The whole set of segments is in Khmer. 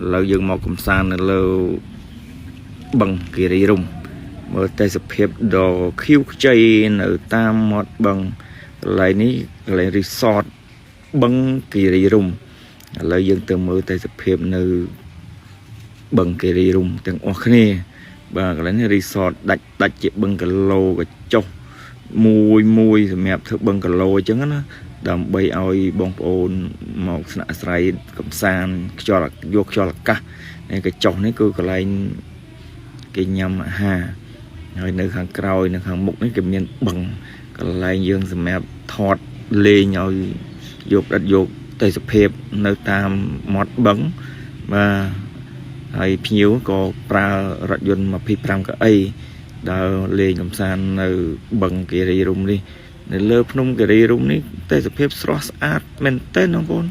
ឥឡូវយើងមកកំសាន្តនៅលើបឹងគិរីរម្យមើលទេសភាពដ៏ខៀវខ្ចីនៅតាមមាត់បឹងកន្លែងនេះកន្លែង resort បឹងគិរីរម្យឥឡូវយើងទៅមើលទេសភាពនៅបឹងគិរីរម្យទាំងអស់គ្នា បាទកន្លែងនេះ resort ដាច់ដាច់ជាបឹងកាឡូកញ្ចុះមួយមួយសម្រាប់ធ្វើបឹងកាឡូអញ្ចឹងណាដើម្បីឲ្យបងប្អូនមកស្នាក់អាស្រ័យកំសាន្តខ្យល់យកខ្យល់អាកាសនេះកញ្ចុះនេះគឺកន្លែងគេញ៉ាំអាហារហើយនៅខាងក្រោយនៅខាងមុខនេះគេមានបឹងកន្លែងយើងសម្រាប់ថតលេងឲ្យយកដិតយកទេសភាពនៅតាមមាត់បឹងបាទ ហើយភ្ញៀវក៏ប្រើរថយន្ត25កៅអីដើរលេងកម្សាន្តនៅបឹងគិរីរម្យនេះនៅលើភ្នំគិរីរម្យនេះទេសភាពស្រស់ស្អាតមែនទែនបងប្អូន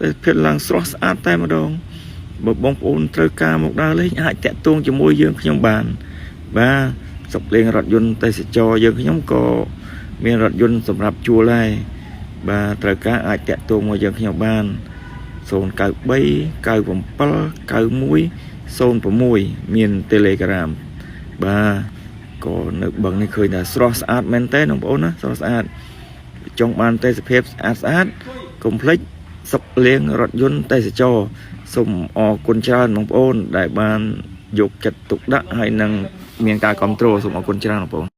ទេសភាពឡើងស្រស់ស្អាតតែម្ដងបើបងប្អូនត្រូវការមកដើរលេងអាចតាក់ទងជាមួយយើងខ្ញុំបានបាទសុកលេងរថយន្តទេសចរយើងខ្ញុំក៏មានរថយន្តសម្រាប់ជួលដែរបាទត្រូវការអាចតាក់ទងមកយើងខ្ញុំបាន093 97 91 06មាន Telegram បាទក៏នៅបឹងនេះឃើញថាស្រស់ស្អាតមែនតើបងប្អូនណាស្រស់ស្អាតចង់បានទេសភាពស្អាតស្អាតកុំភ្លេចសុកលៀងរថយន្តទេសចរសូមអរគុណច្រើនបងប្អូន ដែលបានយកចិត្តទុកដាក់ហើយនឹងមានការគ្រប់គ្រងសូមអរគុណច្រើនបងប្អូន។